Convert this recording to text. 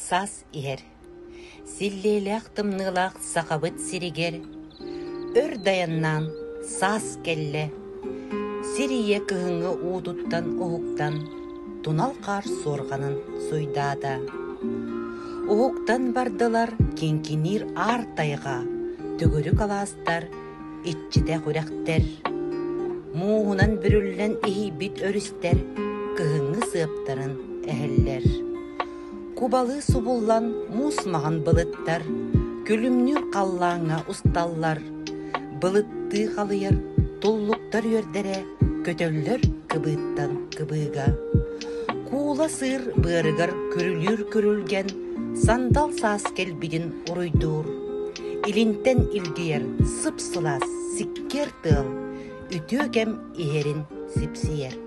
Саас иһэр, силлиэлээх тымныылаах Сахабыт сиригэр өр дайаннаан саас кэллэ. Сир ийэ кыһыҥҥы уутуттан уһуктан, тунал хаар суорҕанын суйдаата. Уһуктан бардылар киҥкиниир аар тайҕа, төгүрүк алаастар, иччитэх үрэхтэр, мууһунан бүрүллэн иһийбит өрүстэр кыһыҥҥы сыаптарын эһэллэр. Кубалыы субуллан муус маҕан былыттар күлүмнүүр халлааҥҥа усталлар, былыттыы халыйар туллуктар үөрдэрэ көтөллөр кыбыыттан кыбыыга. Куула сыыр быарыгар күрүлүүр күрүлгэн сандал саас кэлбитин уруйдуур. Илинтэн илгийэр сып-сылаас сиккиэр тыал үтүө кэм иһэрин сипсийэр.